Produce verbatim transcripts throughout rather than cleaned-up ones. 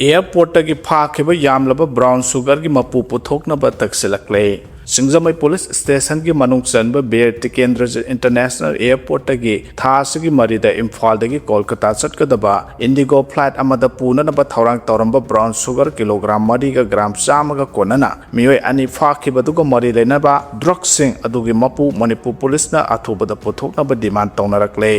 ꯑꯦꯌꯔꯄꯣꯔꯠꯇꯒꯤ ꯐꯥꯈꯤꯕ ꯌꯥꯝꯂꯕ ꯕ꯭ꯔꯥꯎꯟ ꯁꯨꯒꯔꯒꯤ ꯃꯄꯨ ꯄꯨꯊꯣꯛꯅꯕ ꯇꯛꯁꯤꯜꯂꯛꯂꯦ꯫ ꯁꯤꯡꯖꯃꯩ ꯄꯨꯂꯤꯁ ꯁ꯭ꯇꯦꯁꯟꯒꯤ ꯃꯅꯨꯡ ꯆꯟꯕ ꯕꯤꯔ ꯇꯤꯀꯦꯟꯗ꯭ꯔꯖꯤꯠ ꯏꯟꯇꯔꯅꯦꯁꯅꯦꯜ ꯑꯦꯌꯔꯄꯣꯔꯠꯇꯒꯤ ꯊꯥ ꯑꯁꯤꯒꯤ ꯃꯔꯤꯗ ꯏꯝꯐꯥꯜꯗꯒꯤ ꯀꯣꯜꯀꯇꯥ ꯆꯠꯀꯗꯕ ꯏꯟꯗꯤꯒꯣ ꯐ꯭ꯂꯥꯏꯠ ꯑꯃꯗ ꯄꯨꯅꯅꯕ ꯊꯧꯔꯥꯡ ꯇꯧꯔꯝꯕ ꯕ꯭ꯔꯥꯎꯟ ꯁꯨꯒꯔ ꯀꯤꯂꯣꯒ꯭ꯔꯥꯝ ꯃꯔꯤꯒ ꯒ꯭ꯔꯥꯝ ꯆꯥꯝꯃꯒ ꯀꯣꯟꯅꯅ ꯃꯤꯑꯣꯏ ꯑꯅꯤ ꯐꯥꯈꯤꯕꯗꯨꯒ ꯃꯔꯤ ꯂꯩꯅꯕ ꯗ꯭ꯔꯒꯁꯤꯡ ꯑꯗꯨꯒꯤ ꯃꯄꯨ ꯃꯅꯤꯄꯨꯔ ꯄꯨꯂꯤꯁꯅ ꯑꯊꯨꯕꯗ ꯄꯨꯊꯣꯛꯅꯕ ꯗꯤꯃꯥꯟ ꯇꯧꯅꯔꯛꯂꯦ꯫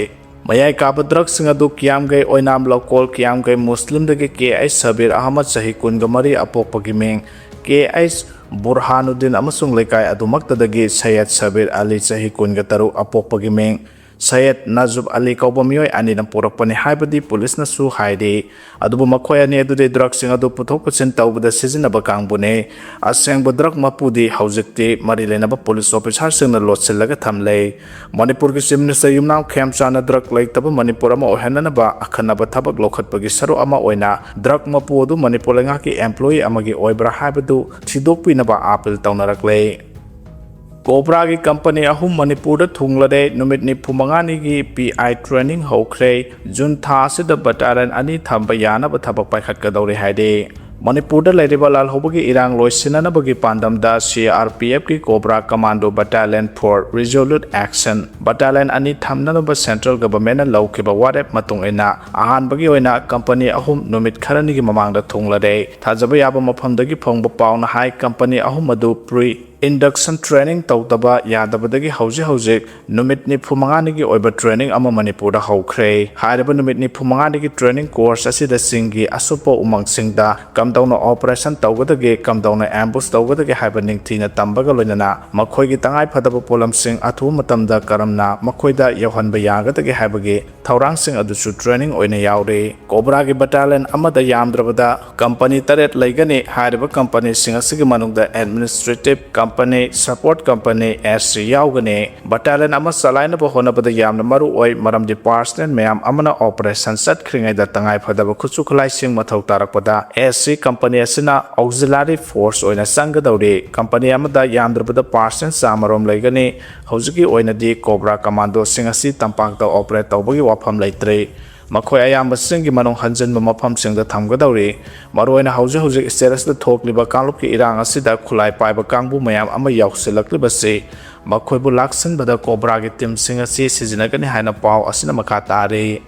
ꯃꯌꯥꯏ ꯀꯥꯕ ꯗ꯭ꯔꯒꯁꯤꯡ ꯑꯗꯨ ꯀꯤꯌꯥꯝꯒꯩ ꯑꯣꯏꯅꯥꯝ ꯂꯧꯀꯣꯜ ꯀꯤꯌꯥꯝꯒꯩ ꯃꯨꯁꯂꯤꯝꯗꯒꯤ ꯀꯦ ꯑꯩꯆ ꯁꯕꯤꯔ ꯑꯍꯃꯗ ꯆꯍꯤ ꯀꯨꯟꯒ ꯃꯔꯤ ꯑꯄꯣꯛꯄꯒꯤ ꯃꯤꯡ, ꯀꯦ ꯑꯩꯆ ꯕꯨꯔꯍꯥꯅꯨꯗꯤꯟ ꯑꯃꯁꯨꯡ ꯂꯩꯀꯥꯏ ꯑꯗꯨꯃꯛꯇꯗꯒꯤ ꯁꯩꯌꯗ ꯁꯕꯤꯔ ꯑꯂꯤ ꯆꯍꯤ ꯀꯨꯟꯒ ꯇꯔꯨꯛ ꯑꯄꯣꯛꯄꯒꯤ ꯃꯤꯡ, ꯁꯩꯌꯗ ꯅꯖꯨꯕ ꯑꯂꯤ ꯀꯧꯕ ꯃꯤꯑꯣꯏ ꯑꯅꯤꯅ ꯄꯨꯔꯛꯄꯅꯤ ꯍꯥꯏꯕꯗꯤ ꯄꯨꯂꯤꯁꯅꯁꯨ ꯍꯥꯏꯔꯤ꯫ ꯑꯗꯨꯕꯨ ꯃꯈꯣꯏ ꯑꯅꯤ ꯑꯗꯨꯗꯤ ꯗ꯭ꯔꯒꯁꯤꯡ ꯑꯗꯨ ꯄꯨꯊꯣꯛ ꯄꯨꯁꯤꯟ ꯇꯧꯕꯗ ꯁꯤꯖꯤꯟꯅꯕ ꯀꯥꯡꯕꯨꯅꯤ꯫ ꯑꯁꯦꯡꯕ ꯗ꯭ꯔꯒ ꯃꯄꯨꯗꯤ ꯍꯧꯖꯤꯛꯇꯤ ꯃꯔꯤ ꯂꯩꯅꯕ ꯄꯨꯂꯤꯁ ꯑꯣꯐꯤꯁꯥꯔꯁꯤꯡꯅ ꯂꯣꯠꯁꯤꯜꯂꯒ ꯊꯝꯂꯦ꯫ ꯃꯅꯤꯄꯨꯔꯒꯤ ꯆꯤꯐ ꯃꯤꯅꯤꯁꯇꯔ ꯌꯨꯝꯅꯥꯝ ꯈꯦꯝꯆꯥꯟꯅ ꯗ꯭ꯔꯒ ꯂꯩꯇꯕ ꯃꯅꯤꯄꯨꯔ ꯑꯃ ꯑꯣꯏꯍꯟꯅꯅꯕ ꯑꯈꯟꯅꯕ ꯊꯕꯛ ꯂꯧꯈꯠꯄꯒꯤ ꯁꯔꯨꯛ ꯑꯃ ꯑꯣꯏꯅ ꯗ꯭ꯔꯒ ꯃꯄꯨ ꯑꯗꯨ ꯃꯅꯤꯄꯨꯔ ꯂꯩꯉꯥꯛꯀꯤ ꯑꯦꯝꯄ꯭ꯂꯣꯌꯤ ꯑꯃꯒꯤ ꯑꯣꯏꯕ꯭ꯔꯥ ꯍꯥꯏꯕꯗꯨ ꯊꯤꯗꯣꯛꯄꯤꯅꯕ ꯑꯥꯄꯤꯜ ꯇꯧꯅꯔꯛꯂꯦ꯫ ꯀꯣꯕ꯭ꯔꯥꯒꯤ ꯀꯝꯄꯅꯤ ꯑꯍꯨꯝ ꯃꯅꯤꯄꯨꯔꯗ ꯊꯨꯡꯂꯔꯦ꯫ ꯅꯨꯃꯤꯠ ꯅꯤꯐꯨ ꯃꯉꯥꯅꯤꯒꯤ ꯄꯤ ꯑꯥꯏ ꯇ꯭ꯔꯦꯅꯤꯡ ꯍꯧꯈ꯭ꯔꯦ꯫ ꯖꯨꯟ ꯊꯥ ꯑꯁꯤꯗ ꯕꯠꯇꯥꯂꯤꯌꯟ ꯑꯅꯤ ꯊꯝꯕ ꯌꯥꯅꯕ ꯊꯕꯛ ꯄꯥꯏꯈꯠꯀꯗꯧꯔꯤ ꯍꯥꯏꯔꯤ꯫ ꯃꯅꯤꯄꯨꯔꯗ ꯂꯩꯔꯤꯕ ꯂꯥꯜꯍꯧꯕꯒꯤ ꯏꯔꯥꯡ ꯂꯣꯏꯁꯤꯟꯅꯅꯕꯒꯤ ꯄꯥꯟꯗꯝꯗ ꯁꯤ ꯑꯥꯔ ꯄꯤ ꯑꯦꯐꯀꯤ cobra commando battalion for resolute action battalion ꯑꯅꯤ ꯊꯝꯅꯅꯕ ꯁꯦꯟꯇ꯭ꯔꯦꯜ ꯒꯚꯔꯟꯃꯦꯟꯠꯅ ꯂꯧꯈꯤꯕ ꯋꯥꯔꯦꯞ ꯃꯇꯨꯡ ꯏꯟꯅ ꯑꯍꯥꯟꯕꯒꯤ ꯑꯣꯏꯅ ꯀꯝꯄꯅꯤ ꯑꯍꯨꯝ ꯅꯨꯃꯤꯠ ꯈꯔꯅꯤꯒꯤ ꯃꯃꯥꯡꯗ ꯊꯨꯡꯂꯔꯦ꯫ ꯊꯥꯖꯕ ꯌꯥꯕ ꯃꯐꯝꯗꯒꯤ ꯐꯪꯕ ꯄꯥꯎꯅ ꯍꯥꯏ, ꯀꯝꯄꯅꯤ ꯑꯍꯨꯝ ꯑꯗꯨ ꯄ꯭ꯔꯤ ꯏꯟꯗꯛꯁꯟ ꯇ꯭ꯔꯦꯅꯤꯡ ꯇꯧꯗꯕ ꯌꯥꯗꯕꯗꯒꯤ ꯍꯧꯖꯤꯛ ꯍꯧꯖꯤꯛ ꯅꯨꯃꯤꯠ ꯅꯤꯐꯨ ꯃꯉꯥꯅꯤꯒꯤ ꯑꯣꯏꯕ ꯇ꯭ꯔꯦꯅꯤꯡ ꯑꯃ ꯃꯅꯤꯄꯨꯔꯗ ꯍꯧꯈ꯭ꯔꯦ꯫ ꯍꯥꯏꯔꯤꯕ ꯅꯨꯃꯤꯠ ꯅꯤꯐꯨ ꯃꯉꯥꯅꯤꯒꯤ ꯇ꯭ꯔꯦꯅꯤꯡ ꯀꯣꯔꯁ ꯑꯁꯤꯗ ꯆꯤꯡꯒꯤ ꯑꯁꯨꯞꯄ ꯎꯃꯪꯁꯤꯡꯗ ꯀꯝꯗꯧꯅ ꯑꯣꯄꯔꯦꯁꯟ ꯇꯧꯒꯗꯒꯦ, ꯀꯝꯗꯧꯅ ꯑꯦꯝꯕꯨꯁ ꯇꯧꯒꯗꯒꯦ ꯍꯥꯏꯕ ꯅꯤꯡꯊꯤꯅ ꯇꯝꯕꯒ ꯂꯣꯏꯅꯅ ꯃꯈꯣꯏꯒꯤ ꯇꯉꯥꯏ ꯐꯗꯕ ꯄꯣꯠꯂꯝꯁꯤꯡ ꯑꯊꯨꯕ ꯃꯇꯝꯗ ꯀꯔꯝꯅ ꯃꯈꯣꯏꯗ ꯌꯧꯍꯟꯕ ꯌꯥꯒꯗꯒꯦ ꯍꯥꯏꯕꯒꯤ ꯊꯧꯔꯥꯡꯁꯤꯡ ꯑꯗꯨꯁꯨ ꯇ꯭ꯔꯦꯅꯤꯡ ꯑꯣꯏꯅ ꯌꯥꯎꯔꯤ꯫ ꯀꯣꯕ꯭ꯔꯥꯒꯤ ꯕꯠꯇꯥꯂꯤꯌꯟ ꯑꯃꯗ ꯌꯥꯝꯗ꯭ꯔꯕꯗ ꯀꯝꯄꯅꯤ ꯇꯔꯦꯠ ꯂꯩꯒꯅꯤ꯫ ꯍꯥꯏꯔꯤꯕ ꯀꯝꯄꯅꯤꯁꯤꯡ ꯑꯁꯤꯒꯤ ꯃꯅꯨꯡꯗ administrative company, support company, S C ꯌꯥꯎꯒꯅꯤ꯫ ꯕꯠꯇꯥꯂꯤꯌꯟ ꯑꯃ ꯆꯂꯥꯏꯅꯕ ꯍꯣꯠꯅꯕꯗ ꯌꯥꯝꯅ ꯃꯔꯨ ꯑꯣꯏ, ꯃꯔꯝꯗꯤ ꯄꯥꯔꯁꯅꯦꯜ ꯃꯌꯥꯝ ꯑꯃꯅ ꯑꯣꯄꯔꯦꯁꯟ ꯆꯠꯈ꯭ꯔꯤꯉꯩꯗ ꯇꯉꯥꯏ ꯐꯗꯕ ꯈꯨꯠꯁꯨ ꯈꯨꯠꯂꯥꯏꯁꯤꯡ ꯃꯊꯧ ꯇꯥꯔꯛꯄꯗ ꯑꯦꯁ ꯁꯤ ꯀꯝꯄꯅꯤ ꯑꯁꯤꯅ ꯑꯣꯛꯖꯤꯂꯥꯔꯤ ꯐꯣꯔꯁ ꯑꯣꯏꯅ ꯆꯪꯒꯗꯧꯔꯤ꯫ ꯀꯝꯄꯅꯤ ꯑꯃꯗ ꯌꯥꯝꯗ꯭ꯔꯕꯗ ꯄꯥꯔꯁꯅꯦꯜ ꯆꯥꯝꯃꯔꯣꯝ ꯂꯩꯒꯅꯤ꯫ ꯍꯧꯖꯤꯛꯀꯤ ꯑꯣꯏꯅꯗꯤ ꯀꯣꯕ꯭ꯔꯥ ꯀꯃꯥꯟꯗꯣꯁꯤꯡ ꯑꯁꯤ ꯇꯝꯄꯥꯛꯇ ꯑꯣꯄꯔꯦꯠ ꯇꯧꯕꯒꯤ ꯋꯥꯐꯝ ꯂꯩꯇ꯭ꯔꯤ꯫ ꯃꯈꯣꯏ ꯑꯌꯥꯝꯕꯁꯤꯡꯒꯤ ꯃꯅꯨꯡ ꯍꯟꯖꯤꯟꯕ ꯃꯐꯝꯁꯤꯡꯗ ꯊꯝꯒꯗꯧꯔꯤ꯫ ꯃꯔꯨꯑꯣꯏꯅ ꯍꯧꯖꯤꯛ ꯍꯧꯖꯤꯛ ꯁ꯭ꯇꯦꯠ ꯑꯁꯤꯗ ꯊꯣꯛꯂꯤꯕ ꯀꯥꯡꯂꯨꯞꯀꯤ ꯏꯔꯥꯡ ꯑꯁꯤꯗ ꯈꯨꯠꯂꯥꯏ ꯄꯥꯏꯕ ꯀꯥꯡꯕꯨ ꯃꯌꯥꯝ ꯑꯃ ꯌꯥꯎꯁꯤꯜꯂꯛꯂꯤꯕꯁꯤ ꯃꯈꯣꯏꯕꯨ ꯂꯥꯛꯁꯤꯟꯕꯗ ꯀꯣꯕ꯭ꯔꯥꯒꯤ ꯇꯤꯝꯁꯤꯡ ꯑꯁꯤ ꯁꯤꯖꯤꯟꯅꯒꯅꯤ ꯍꯥꯏꯅ ꯄꯥꯎ ꯑꯁꯤꯅ ꯃꯈꯥ ꯇꯥꯔꯤ꯫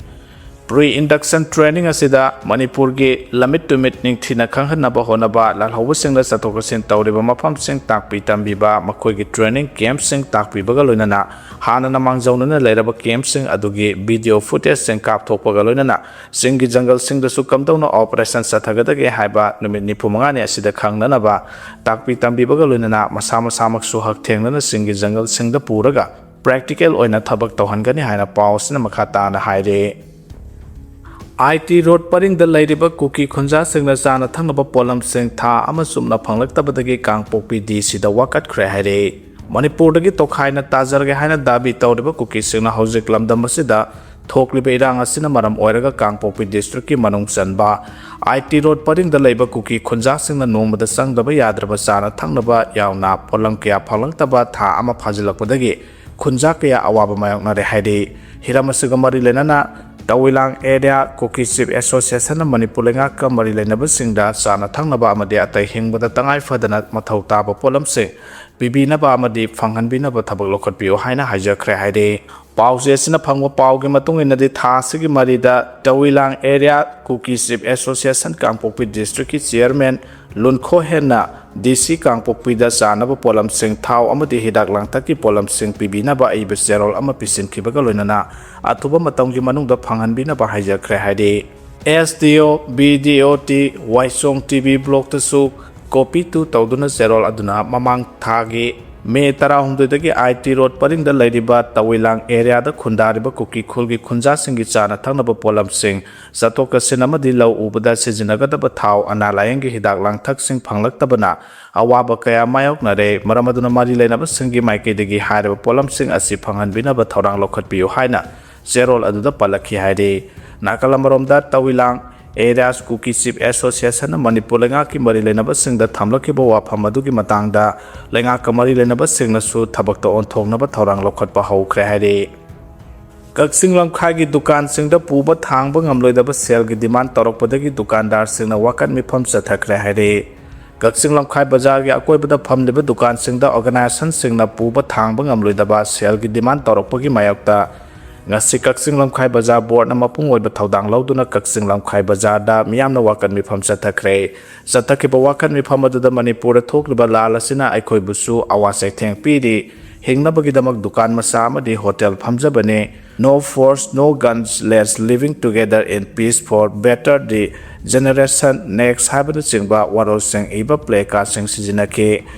Pre-induction training ꯑꯁꯤꯗ ꯃꯅꯤꯄꯨꯔꯒꯤ ꯂꯝꯃꯤꯠ ꯇꯨꯃꯤꯠ ꯅꯤꯡꯊꯤꯅ ꯈꯪꯍꯟꯅꯕ ꯍꯣꯠꯅꯕ, ꯂꯥꯜꯍꯧꯕꯁꯤꯡꯗ ꯆꯠꯊꯣꯛ ꯆꯠꯁꯤꯟ ꯇꯧꯔꯤꯕ ꯃꯐꯝꯁꯤꯡ ꯇꯥꯛꯄꯤ ꯇꯝꯕꯤꯕ, ꯃꯈꯣꯏꯒꯤ training campꯁꯤꯡ ꯇꯥꯛꯄꯤꯕꯒ ꯂꯣꯏꯅꯅ ꯍꯥꯟꯅꯅ ꯃꯥꯡꯖꯧꯅꯅ ꯂꯩꯔꯕ campꯁꯤꯡ ꯑꯗꯨꯒꯤ video footageꯁꯤꯡ ꯀꯥꯞꯊꯣꯛꯄꯒ ꯂꯣꯏꯅꯅ ꯆꯤꯡꯒꯤ ꯖꯪꯒꯜꯁꯤꯡꯗꯁꯨ ꯀꯝꯗꯧꯅ operation ꯆꯠꯊꯒꯗꯒꯦ ꯍꯥꯏꯕ ꯅꯨꯃꯤꯠ ꯅꯤꯐꯨ ꯃꯉꯥꯅꯤ ꯑꯁꯤꯗ ꯈꯪꯅꯅꯕ ꯇꯥꯛꯄꯤ ꯇꯝꯕꯤꯕꯒ ꯂꯣꯏꯅꯅ ꯃꯁꯥ ꯃꯁꯥꯃꯛꯁꯨ ꯍꯛꯊꯦꯡꯅꯅ ꯆꯤꯡꯒꯤ ꯖꯪꯒꯜꯁꯤꯡꯗ ꯄꯨꯔꯒ practical ꯑꯣꯏꯅ ꯊꯕꯛ ꯇꯧꯍꯟꯒꯅꯤ ꯍꯥꯏꯅ ꯄꯥꯎ ꯑꯁꯤꯅ ꯃꯈꯥ ꯇꯥꯅ ꯍꯥꯏꯔꯤ꯫ ꯑꯥꯏ ꯇꯤ ꯔꯣꯗ ꯄꯔꯤꯡꯗ ꯂꯩꯔꯤꯕ ꯀꯨꯀꯤ ꯈꯨꯟꯖꯥꯁꯤꯡꯅ ꯆꯥꯅ ꯊꯛꯅꯕ ꯄꯣꯠꯂꯝꯁꯤꯡ ꯊꯥ ꯑꯃ ꯆꯨꯞꯅ ꯐꯪꯂꯛꯇꯕꯗꯒꯤ ꯀꯥꯡꯄꯣꯛꯄꯤ ꯗꯤ ꯁꯤꯗ ꯋꯥꯀꯠꯈ꯭ꯔꯦ ꯍꯥꯏꯔꯤ꯫ ꯃꯅꯤꯄꯨꯔꯗꯒꯤ ꯇꯣꯈꯥꯏꯅ ꯇꯥꯖꯔꯒꯦ ꯍꯥꯏꯅ ꯗꯥꯕꯤ ꯇꯧꯔꯤꯕ ꯀꯨꯀꯤꯁꯤꯡꯅ ꯍꯧꯖꯤꯛ ꯂꯝꯗꯝ ꯑꯁꯤꯗ ꯊꯣꯛꯂꯤꯕ ꯏꯔꯥꯡ ꯑꯁꯤꯅ ꯃꯔꯝ ꯑꯣꯏꯔꯒ ꯀꯥꯡꯄꯣꯛꯄꯤ ꯗꯤꯁꯇ꯭ꯔꯤꯛꯀꯤ ꯃꯅꯨꯡ ꯆꯟꯕ ꯑꯥꯏ ꯇꯤ ꯔꯣꯗ ꯄꯔꯤꯡꯗ ꯂꯩꯕ ꯀꯨꯀꯤ ꯈꯨꯟꯖꯥꯁꯤꯡꯅ ꯅꯣꯡꯃꯗ ꯆꯪꯗꯕ ꯌꯥꯗ꯭ꯔꯕ ꯆꯥꯅ ꯊꯛꯅꯕ ꯌꯥꯎꯅ ꯄꯣꯠꯂꯝ ꯀꯌꯥ ꯐꯪꯂꯛꯇꯕ ꯊꯥ ꯑꯃ ꯐꯥꯖꯤꯜꯂꯛꯄꯗꯒꯤ ꯈꯨꯟꯖꯥ ꯀꯌꯥ ꯑꯋꯥꯕ ꯃꯥꯌꯣꯛꯅꯔꯦ ꯍꯥꯏꯔꯤ꯫ ꯍꯤꯔꯝ ꯑꯁꯤꯒ ꯃꯔꯤ ꯂꯩꯅꯅ ꯇꯋꯤꯂꯥꯡ ꯑꯦꯔꯤꯌꯥ ꯀꯨꯀꯤ ꯆꯤꯐ ꯑꯦꯁꯣꯁꯤꯌꯦꯁꯟꯅ ꯃꯅꯤꯄꯨꯔ ꯂꯩꯉꯥꯛꯀ ꯃꯔꯤ ꯂꯩꯅꯕꯁꯤꯡꯗ ꯆꯥꯅ ꯊꯛꯅꯕ ꯑꯃꯗꯤ ꯑꯇꯩ ꯍꯤꯡꯕꯗ ꯇꯉꯥꯏ ꯐꯗꯅ ꯃꯊꯧ ꯇꯥꯕ ꯄꯣꯠꯂꯝꯁꯤꯡ ꯄꯤꯕꯤꯅꯕ ꯑꯃꯗꯤ ꯐꯪꯍꯟꯕꯤꯅꯕ ꯊꯕꯛ ꯂꯧꯈꯠꯄꯤꯌꯨ ꯍꯥꯏꯅ ꯍꯥꯏꯖꯈ꯭ꯔꯦ ꯍꯥꯏꯔꯤ꯫ ꯄꯥꯎꯆꯦ ꯑꯁꯤꯅ ꯐꯪꯕ ꯄꯥꯎꯒꯤ ꯃꯇꯨꯡ ꯏꯟꯅꯗꯤ ꯊꯥ ꯑꯁꯤꯒꯤ ꯃꯔꯤꯗ ꯇꯋꯤꯂꯥꯡ ꯑꯦꯔꯤꯌꯥ ꯀꯨꯀꯤ ꯆꯤꯐ ꯑꯦꯁꯣꯁꯤꯌꯦꯁꯟ ꯀꯥꯡꯄꯣꯛꯄꯤ ꯗꯤꯁꯇ꯭ꯔꯤꯛꯀꯤ ꯆꯤꯌꯔꯃꯦꯟ ꯂꯨꯟꯈꯣ ꯍꯦꯟꯅ ꯗꯤ ꯁꯤ ꯀꯥꯡꯄꯣꯛꯄꯤꯗ ꯆꯥꯅꯕ ꯄꯣꯠꯂꯝꯁꯤꯡ, ꯊꯥꯎ ꯑꯃꯗꯤ ꯍꯤꯗꯥꯛ ꯂꯥꯡꯊꯛꯀꯤ ꯄꯣꯠꯂꯝꯁꯤꯡ ꯄꯤꯕꯤꯅꯕ ꯑꯏꯕ ꯆꯦꯔꯣꯜ ꯑꯃ ꯄꯤꯁꯤꯟꯈꯤꯕꯒ ꯂꯣꯏꯅꯅ ꯑꯊꯨꯕ ꯃꯇꯝꯒꯤ ꯃꯅꯨꯡꯗ ꯐꯪꯍꯟꯕꯤꯅꯕ ꯍꯥꯏꯖꯈ꯭ꯔꯦ ꯍꯥꯏꯔꯤ꯫ ꯑꯦꯁ ꯗꯤ ꯑꯣ, ꯕꯤ ꯗꯤ ꯑꯣ ꯇꯤ, ꯋꯥꯏꯁꯣꯡ ꯇꯤ ꯕꯤ ꯕ꯭ꯂꯣꯛꯇꯁꯨ copy to ꯇꯧꯗꯨꯅ ꯆꯦꯔꯣꯜ ꯑꯗꯨꯅ ꯃꯃꯥꯡ ꯊꯥꯒꯤ ꯃꯦ ꯇꯔꯥꯍꯨꯝꯗꯣꯏꯗꯒꯤ ꯑꯥꯏ ꯇꯤ ꯔꯣꯗ ꯄꯔꯤꯡꯗ ꯂꯩꯔꯤꯕ ꯇꯋꯤꯂꯥꯡ ꯑꯦꯔꯤꯌꯥꯗ ꯈꯨꯟꯗꯥꯔꯤꯕ ꯀꯨꯀꯤ ꯈꯨꯜꯒꯤ ꯈꯨꯟꯖꯥꯁꯤꯡꯒꯤ ꯆꯥꯅ ꯊꯛꯅꯕ ꯄꯣꯠꯂꯝꯁꯤꯡ, ꯆꯠꯊꯣꯛ ꯆꯠꯁꯤꯟ ꯑꯃꯗꯤ ꯂꯧ ꯎꯕꯗ ꯁꯤꯖꯤꯟꯅꯒꯗꯕ ꯊꯥꯎ, ꯑꯅꯥ ꯂꯥꯌꯦꯡꯒꯤ ꯍꯤꯗꯥꯛ ꯂꯥꯡꯊꯛꯁꯤꯡ ꯐꯪꯂꯛꯇꯕꯅ ꯑꯋꯥꯕ ꯀꯌꯥ ꯃꯥꯌꯣꯛꯅꯔꯦ꯫ ꯃꯔꯝ ꯑꯗꯨꯅ ꯃꯔꯤ ꯂꯩꯅꯕꯁꯤꯡꯒꯤ ꯃꯥꯏꯀꯩꯗꯒꯤ ꯍꯥꯏꯔꯤꯕ ꯄꯣꯠꯂꯝꯁꯤꯡ ꯑꯁꯤ ꯐꯪꯍꯟꯕꯤꯅꯕ ꯊꯧꯔꯥꯡ ꯂꯧꯈꯠꯄꯤꯌꯨ ꯍꯥꯏꯅ ꯆꯦꯔꯣꯜ ꯑꯗꯨꯗ ꯄꯜꯂꯛꯈꯤ ꯍꯥꯏꯔꯤ꯫ ꯅꯥꯀꯜ ꯑꯃꯔꯣꯝꯗ ꯇꯋꯤꯂꯥꯡ ꯑꯦꯔꯤꯌꯥꯁ ꯀꯨꯀꯤ ꯆꯤꯐ ꯑꯦꯁꯣꯁꯤꯌꯦꯁꯟꯅ ꯃꯅꯤꯄꯨꯔ ꯂꯩꯉꯥꯛꯀꯤ ꯃꯔꯤ ꯂꯩꯅꯕꯁꯤꯡꯗ ꯊꯝꯂꯛꯈꯤꯕ ꯋꯥꯐꯝ ꯑꯗꯨꯒꯤ ꯃꯇꯥꯡꯗ ꯂꯩꯉꯥꯛꯀ ꯃꯔꯤ ꯂꯩꯅꯕꯁꯤꯡꯅꯁꯨ ꯊꯕꯛꯇ ꯑꯣꯟꯊꯣꯛꯅꯕ ꯊꯧꯔꯥꯡ ꯂꯧꯈꯠꯄ ꯍꯧꯈ꯭ꯔꯦ ꯍꯥꯏꯔꯤ꯫ ꯀꯛꯆꯤꯡ ꯂꯝꯈꯥꯏꯒꯤ ꯗꯨꯀꯥꯟꯁꯤꯡꯗ ꯄꯨꯕ ꯊꯥꯡꯕ ꯉꯝꯂꯣꯏꯗꯕ ꯁꯦꯜꯒꯤ demand ꯇꯧꯔꯛꯄꯗꯒꯤ ꯗꯨꯀꯥꯟꯗꯥꯔꯁꯤꯡꯅ ꯋꯥꯀꯠ ꯃꯤꯐꯝ ꯆꯠꯊꯈ꯭ꯔꯦ ꯍꯥꯏꯔꯤ꯫ ꯀꯛꯆꯤꯡ ꯂꯝꯈꯥꯏ ꯕꯖꯥꯔꯒꯤ ꯑꯀꯣꯏꯕꯗ ꯐꯝꯂꯤꯕ ꯗꯨꯀꯥꯟꯁꯤꯡꯗ organisationꯁꯤꯡꯅ ꯄꯨꯕ ꯊꯥꯡꯕ ꯉꯝꯂꯣꯏꯗꯕ ꯁꯦꯜꯒꯤ demand ꯇꯧꯔꯛꯄꯒꯤ ꯃꯥꯌꯣꯛꯇ ꯉꯁꯤ ꯀꯛꯆꯤꯡ ꯂꯝꯈꯥꯏ ꯕꯖꯥꯔ boardꯅ ꯃꯄꯨꯡ ꯑꯣꯏꯕ ꯊꯧꯗꯥꯡ ꯂꯧꯗꯨꯅ ꯀꯛꯆꯤꯡ ꯂꯝꯈꯥꯏ ꯕꯖꯥꯔꯗ ꯃꯤꯌꯥꯝꯅ ꯋꯥꯀꯠ ꯃꯤꯐꯝ ꯆꯠꯊꯈ꯭ꯔꯦ꯫ ꯆꯠꯊꯈꯤꯕ ꯋꯥꯀꯠ ꯃꯤꯐꯝ ꯑꯗꯨꯗ ꯃꯅꯤꯄꯨꯔꯗ ꯊꯣꯛꯂꯤꯕ ꯂꯥꯜ ꯑꯁꯤꯅ ꯑꯩꯈꯣꯏꯕꯨꯁꯨ ꯑꯋꯥ ꯆꯩꯊꯦꯡ ꯄꯤꯔꯤ, ꯍꯤꯡꯅꯕꯒꯤꯗꯃꯛ ꯗꯨꯀꯥꯟ ꯃꯆꯥ ꯑꯃꯗꯤ hotel ꯐꯝꯖꯕꯅꯤ, "No force, no guns, let's living together in peace for better the generation next" ꯍꯥꯏꯕꯅꯆꯤꯡꯕ ꯋꯥꯔꯣꯜꯁꯤꯡ ꯏꯕ placardꯁꯤꯡ ꯁꯤꯖꯤꯟꯅꯈꯤ꯫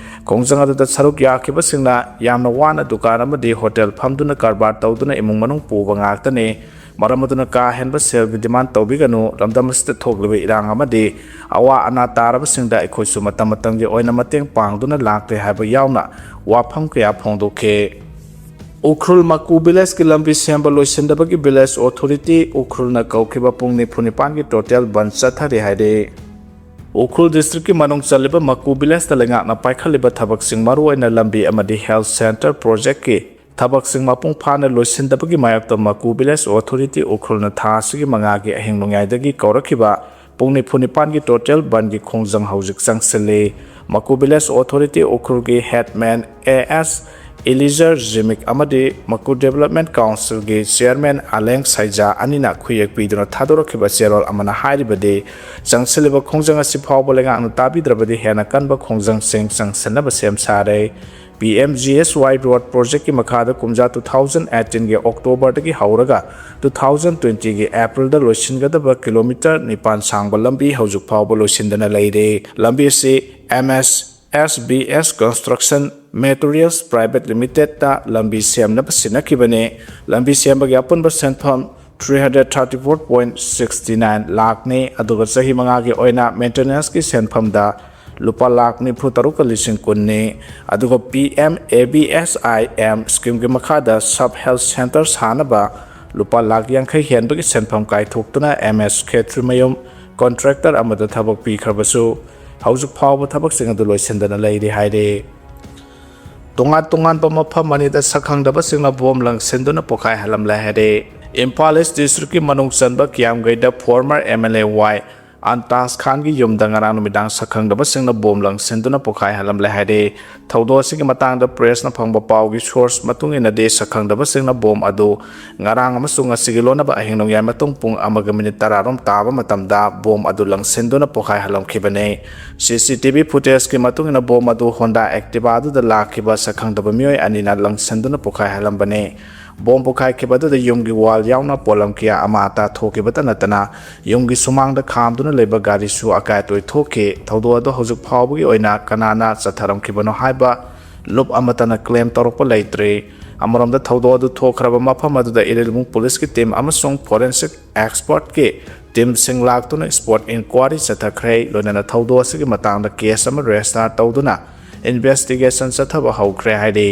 ꯈꯣꯡꯖꯪ ꯑꯗꯨꯗ ꯁꯔꯨꯛ ꯌꯥꯈꯤꯕꯁꯤꯡꯅ ꯌꯥꯝꯅ ꯋꯥꯅ ꯗꯨꯀꯥꯟ ꯑꯃꯗꯤ ꯍꯣꯇꯦꯜ ꯐꯝꯗꯨꯅ ꯀꯔꯕꯥꯔ ꯇꯧꯗꯨꯅ ꯏꯃꯨꯡ ꯃꯅꯨꯡ ꯄꯨꯕ ꯉꯥꯛꯇꯅꯤ꯫ ꯃꯔꯝ ꯑꯗꯨꯅ ꯀꯥ ꯍꯦꯟꯕ ꯁꯦꯜꯒꯤ demand ꯇꯧꯕꯤꯒꯅꯨ꯫ ꯂꯝꯗꯝ ꯑꯁꯤꯗ ꯊꯣꯛꯂꯤꯕ ꯏꯔꯥꯡ ꯑꯃꯗꯤ ꯑꯋꯥ ꯑꯅꯥ ꯇꯥꯔꯕꯁꯤꯡꯗ ꯑꯩꯈꯣꯏꯁꯨ ꯃꯇꯝ ꯃꯇꯝꯒꯤ ꯑꯣꯏꯅ ꯃꯇꯦꯡ ꯄꯥꯡꯗꯨꯅ ꯂꯥꯛꯂꯦ ꯍꯥꯏꯕ ꯌꯥꯎꯅ ꯋꯥꯐꯝ ꯀꯌꯥ ꯐꯣꯡꯗꯣꯛꯈꯤ꯫ ꯎꯈ꯭ꯔꯨꯜ ꯃꯀꯨ villageꯀꯤ ꯂꯝꯕꯤ ꯁꯦꯝꯕ ꯂꯣꯏꯁꯤꯟꯗꯕꯒꯤ village authority ꯎꯈ꯭ꯔꯨꯜꯅ ꯀꯧꯈꯤꯕ ꯄꯨꯡ ꯅꯤꯐꯨ ꯅꯤꯄꯥꯟꯒꯤ total ꯕꯟꯗ ꯆꯠꯊꯔꯤ ꯍꯥꯏꯔꯤ꯫ ꯎꯈ꯭ꯔꯨꯜ districtꯀꯤ ꯃꯅꯨꯡ ꯆꯜꯂꯤꯕ ꯃꯀꯨ villageꯇ ꯂꯩꯉꯥꯛꯅ ꯄꯥꯏꯈꯠꯂꯤꯕ ꯊꯕꯛꯁꯤꯡ, ꯃꯔꯨꯑꯣꯏꯅ ꯂꯝꯕꯤ ꯑꯃꯗꯤ health centre projectꯀꯤ ꯊꯕꯛꯁꯤꯡ ꯃꯄꯨꯡ ꯐꯥꯅ ꯂꯣꯏꯁꯤꯟꯗꯕꯒꯤ ꯃꯥꯌꯣꯛꯇ ꯃꯀꯨ village authority ꯎꯈ꯭ꯔꯨꯜꯅ ꯊꯥ ꯑꯁꯤꯒꯤ ꯃꯉꯥꯒꯤ ꯑꯍꯤꯡ ꯅꯣꯡꯌꯥꯏꯗꯒꯤ ꯀꯧꯔꯛꯈꯤꯕ ꯄꯨꯡ ꯅꯤꯐꯨ ꯅꯤꯄꯥꯟꯒꯤ total ꯕꯟꯗꯒꯤ ꯈꯣꯡꯖꯪ ꯍꯧꯖꯤꯛ ꯆꯪꯁꯤꯜꯂꯤ꯫ ꯃꯀꯨ village authority ꯎꯈ꯭ꯔꯨꯜꯒꯤ headman ꯑꯦ ꯑꯦꯁ ꯏꯂꯤꯖꯔ ꯖꯤꯃꯤꯛ ꯑꯃꯗꯤ ꯃꯀꯨ development councilꯒꯤ chairman ꯑꯂꯦꯡ ꯁꯥꯏꯖꯥ ꯑꯅꯤꯅ ꯈꯨꯌꯦꯛ ꯄꯤꯗꯨꯅ ꯊꯥꯗꯣꯔꯛꯈꯤꯕ ꯆꯦꯔꯣꯜ ꯑꯃꯅ ꯍꯥꯏꯔꯤꯕꯗꯤ, ꯆꯪꯁꯤꯜꯂꯤꯕ ꯈꯣꯡꯖꯪ ꯑꯁꯤ ꯐꯥꯎꯕ ꯂꯩꯉꯥꯛꯅ ꯇꯥꯕꯤꯗ꯭ꯔꯕꯗꯤ ꯍꯦꯟꯅ ꯀꯟꯕ ꯈꯣꯡꯖꯪꯁꯤꯡ ꯆꯪꯁꯤꯟꯅꯕ ꯁꯦꯝ ꯁꯥꯔꯦ꯫ P M G S Y road projectꯀꯤ ꯃꯈꯥꯗ ꯀꯨꯝꯖꯥ two thousand eighteenꯒꯤ Octoberꯗꯒꯤ ꯍꯧꯔꯒ two thousand twentyꯒꯤ Aprilꯗ ꯂꯣꯏꯁꯤꯟꯒꯗꯕ kilometre ꯅꯤꯄꯥꯟ ꯁꯥꯡꯕ ꯂꯝꯕꯤ ꯍꯧꯖꯤꯛ ꯐꯥꯎꯕ ꯂꯣꯏꯁꯤꯟꯗꯅ ꯂꯩꯔꯦ꯫ ꯂꯝꯕꯤ ꯑꯁꯤ M S S B S Construction Materials Private Limitedꯇ ꯂꯝꯕꯤ ꯁꯦꯝꯅꯕ ꯁꯤꯟꯅꯈꯤꯕꯅꯤ꯫ ꯂꯝꯕꯤ ꯁꯦꯝꯕꯒꯤ ꯑꯄꯨꯟꯕ ꯁꯦꯟꯐꯝ three hundred thirty four point sixty nine ꯂꯥꯈꯅꯤ, ꯑꯗꯨꯒ ꯆꯍꯤ ꯃꯉꯥꯒꯤ ꯑꯣꯏꯅ maintenanceꯀꯤ ꯁꯦꯟꯐꯝꯗ ꯂꯨꯄꯥ ꯂꯥꯈ ꯅꯤꯐꯨ ꯇꯔꯨꯛꯀ ꯂꯤꯁꯤꯡ ꯀꯨꯟꯅꯤ꯫ ꯑꯗꯨꯒ P M A B S I M schemeꯒꯤ ꯃꯈꯥꯗ sub health centre ꯁꯥꯅꯕ ꯂꯨꯄꯥ ꯂꯥꯈ ꯌꯥꯡꯈꯩ ꯍꯦꯟꯕꯒꯤ ꯁꯦꯟꯐꯝ ꯀꯥꯏꯊꯣꯛꯇꯨꯅ M S ꯈꯦꯇ꯭ꯔꯤꯃꯌꯨꯝ contractor ꯑꯃꯗ ꯊꯕꯛ ꯄꯤꯈ꯭ꯔꯕꯁꯨ, ꯍꯧꯖꯤꯛ ꯐꯥꯎꯕ ꯊꯕꯛꯁꯤꯡ ꯑꯗꯨ ꯂꯣꯏꯁꯤꯟꯗꯅ ꯂꯩꯔꯤ ꯍꯥꯏꯔꯤ꯫ ꯇꯣꯉꯥꯟ ꯇꯣꯉꯥꯟꯕ ꯃꯐꯝ ꯑꯅꯤꯗ ꯁꯛꯈꯪꯗꯕꯁꯤꯡꯅ ꯕꯣꯝ ꯂꯪꯁꯤꯟꯗꯨꯅ ꯄꯣꯈꯥꯏꯍꯜꯂꯝꯂꯦ ꯍꯥꯏꯔꯦ꯫ ꯏꯝꯐꯥꯜ ꯏꯁ ꯗꯤꯁꯇ꯭ꯔꯤꯛꯀꯤ ꯃꯅꯨꯡ ꯆꯟꯕ ꯀꯤꯌꯥꯝꯒꯩꯗ ꯐꯣꯔꯃꯔ ꯑꯦꯝ ꯑꯦꯜ ꯑꯦ ꯋꯥꯏ ꯑꯟꯇꯥꯖ ꯈꯥꯟꯒꯤ ꯌꯨꯝꯗ ꯉꯔꯥꯡ ꯅꯨꯃꯤꯗꯥꯡ ꯁꯛꯈꯪꯗꯕꯁꯤꯡꯅ ꯕꯣꯝ ꯂꯪꯁꯤꯟꯗꯨꯅ ꯄꯣꯈꯥꯏꯍꯜꯂꯝꯂꯦ ꯍꯥꯏꯔꯦ꯫ ꯊꯧꯗꯣꯛ ꯑꯁꯤꯒꯤ ꯃꯇꯥꯡꯗ ꯄ꯭ꯔꯦꯁꯅ ꯐꯪꯕ ꯄꯥꯎꯒꯤ ꯁꯣꯔꯁ ꯃꯇꯨꯡ ꯏꯟꯅꯗꯤ, ꯁꯛꯈꯪꯗꯕꯁꯤꯡꯅ ꯕꯣꯝ ꯑꯗꯨ ꯉꯔꯥꯡ ꯑꯃꯁꯨꯡ ꯉꯁꯤꯒꯤ ꯂꯣꯟꯅꯕ ꯑꯍꯤꯡ ꯅꯣꯡꯌꯥꯏ ꯃꯇꯨꯡ ꯄꯨꯡ ꯑꯃꯒ ꯃꯤꯅꯤꯠ ꯇꯔꯥꯔꯣꯝ ꯇꯥꯕ ꯃꯇꯝꯗ ꯕꯣꯝ ꯑꯗꯨ ꯂꯪꯁꯤꯟꯗꯨꯅ ꯄꯣꯈꯥꯏꯍꯜꯂꯝꯈꯤꯕꯅꯤ꯫ ꯁꯤ ꯁꯤ ꯇꯤ ꯚꯤ ꯐꯨꯇꯦꯖꯀꯤ ꯃꯇꯨꯡ ꯏꯟꯅ ꯕꯣꯝ ꯑꯗꯨ ꯍꯣꯟꯗꯥ ꯑꯦꯛꯇꯤꯚꯥ ꯑꯗꯨꯗ ꯂꯥꯛꯈꯤꯕ ꯁꯛꯈꯪꯗꯕ ꯃꯤꯑꯣꯏ ꯑꯅꯤꯅ ꯂꯪꯁꯤꯟꯗꯨꯅ ꯄꯣꯈꯥꯏꯍꯜꯂꯝꯕꯅꯤ꯫ ꯕꯣꯝ ꯄꯣꯈꯥꯏꯈꯤꯕ ꯑꯗꯨꯗ ꯌꯨꯝꯒꯤ ꯋꯥꯜ ꯌꯥꯎꯅ ꯄꯣꯠꯂꯝ ꯀꯌꯥ ꯑꯃ ꯇꯥꯊꯣꯛꯈꯤꯕꯇ ꯅꯠꯇꯅ, ꯌꯨꯝꯒꯤ ꯁꯨꯃꯥꯡꯗ ꯈꯥꯝꯗꯨꯅ ꯂꯩꯕ ꯒꯥꯔꯤꯁꯨ ꯑꯀꯥꯏ ꯑꯇꯣꯏ ꯊꯣꯛꯈꯤ꯫ ꯊꯧꯗꯣꯛ ꯑꯗꯨ ꯍꯧꯖꯤꯛ ꯐꯥꯎꯕꯒꯤ ꯑꯣꯏꯅ ꯀꯅꯥꯅ ꯆꯠꯊꯔꯝꯈꯤꯕꯅꯣ ꯍꯥꯏꯕ ꯂꯨꯞ ꯑꯃꯠꯇꯅ ꯀ꯭ꯂꯦꯝ ꯇꯧꯔꯛꯄ ꯂꯩꯇ꯭ꯔꯤ꯫ ꯑꯃꯔꯣꯝꯗ, ꯊꯧꯗꯣꯛ ꯑꯗꯨ ꯊꯣꯛꯈ꯭ꯔꯕ ꯃꯐꯝ ꯑꯗꯨꯗ ꯏꯔꯤꯜꯕꯨꯡ ꯄꯨꯂꯤꯁꯀꯤ ꯇꯤꯝ ꯑꯃꯁꯨꯡ ꯐꯣꯔꯦꯟꯁꯤꯛ ꯑꯦꯛꯁꯄꯔꯠꯀꯤ ꯇꯤꯝꯁꯤꯡ ꯂꯥꯛꯇꯨꯅ ꯁ꯭ꯄꯣꯠ ꯏꯟꯀ꯭ꯋꯥꯔꯤ ꯆꯠꯊꯈ꯭ꯔꯦ꯫ ꯂꯣꯏꯅꯅ ꯊꯧꯗꯣꯛ ꯑꯁꯤꯒꯤ ꯃꯇꯥꯡꯗ ꯀꯦꯁ ꯑꯃ ꯔꯦꯖꯤꯁꯇꯥꯔ ꯇꯧꯗꯨꯅ ꯏꯟꯚꯦꯁꯇꯤꯒꯦꯁꯟ ꯆꯠꯊꯕ ꯍꯧꯈ꯭ꯔꯦ ꯍꯥꯏꯔꯤ꯫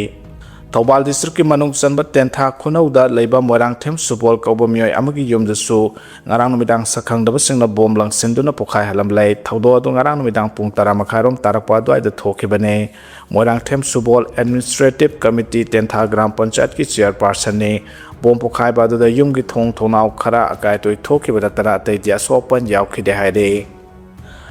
ꯊꯧꯕꯥꯜ ꯗꯤꯁꯇ꯭ꯔꯤꯛꯀꯤ ꯃꯅꯨꯡ ꯆꯟꯕ ꯇꯦꯟꯊꯥ ꯈꯨꯅꯧꯗ ꯂꯩꯕ ꯃꯣꯏꯔꯥꯡꯊꯦꯝ ꯁꯨꯕꯣꯜ ꯀꯧꯕ ꯃꯤꯑꯣꯏ ꯑꯃꯒꯤ ꯌꯨꯝꯗꯁꯨ ꯉꯔꯥꯡ ꯅꯨꯃꯤꯗꯥꯡ ꯁꯛꯈꯪꯗꯕꯁꯤꯡꯅ ꯕꯣꯝ ꯂꯪꯁꯤꯟꯗꯨꯅ ꯄꯣꯈꯥꯏꯍꯜꯂꯝꯂꯦ꯫ ꯊꯧꯗꯣꯛ ꯑꯗꯨ ꯉꯔꯥꯡ ꯅꯨꯃꯤꯗꯥꯡ ꯄꯨꯡ ꯇꯔꯥ ꯃꯈꯥꯏꯔꯣꯝ ꯇꯥꯔꯛꯄ ꯑꯗꯨꯋꯥꯏꯗ ꯊꯣꯛꯈꯤꯕꯅꯤ꯫ ꯃꯣꯏꯔꯥꯡꯊꯦꯝ ꯁꯨꯕꯣꯜ ꯑꯦꯗꯃꯤꯅꯤꯁꯇ꯭ꯔꯦꯇꯤꯚ ꯀꯃꯤꯇꯤ ꯇꯦꯟꯊꯥ ꯒ꯭ꯔꯥꯝ ꯄꯟꯆꯥꯌꯠꯀꯤ ꯆꯤꯌꯔꯄꯥꯔꯁꯟꯅꯤ꯫ ꯕꯣꯝ ꯄꯣꯈꯥꯏꯕ ꯑꯗꯨꯗ ꯌꯨꯝꯒꯤ ꯊꯣꯡ ꯊꯣꯡꯅꯥꯎ ꯈꯔ ꯑꯀꯥꯏ ꯑꯇꯣꯏ ꯊꯣꯛꯈꯤꯕ ꯅꯠꯇꯅ ꯑꯇꯩꯗꯤ ꯑꯁꯣꯛ ꯑꯄꯟ ꯌꯥꯎꯈꯤꯗꯦ ꯍꯥꯏꯔꯤ꯫